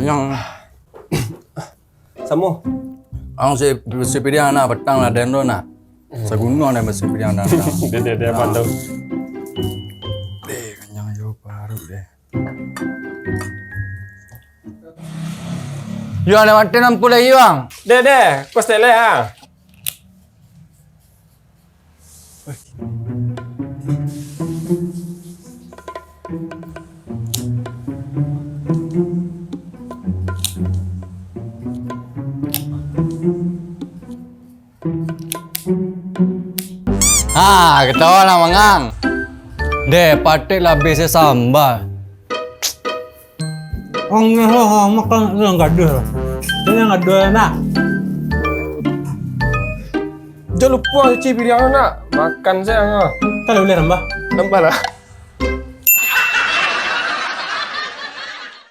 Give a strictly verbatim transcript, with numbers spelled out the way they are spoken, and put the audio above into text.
Yang Samo. Ang si, si piriang nak, patang lah den tu nak. Sagunung den basi piriang nak. Dia, dia, dia apa tu? Eh, kanyang jo paruik deh. Yo, nak mati lampu lai, Bang. Deh, deh, kos telek ah. Ha, katawa lah mangang. Deh, patik lah abih sambal. Ang nyo, ha, ha, makan tu yang gaduh lah. Tu yang gaduh nak. Jan lupo cuci piriang nak. Makan sajo, ha. Kalau boleh nambah. Nambah lah.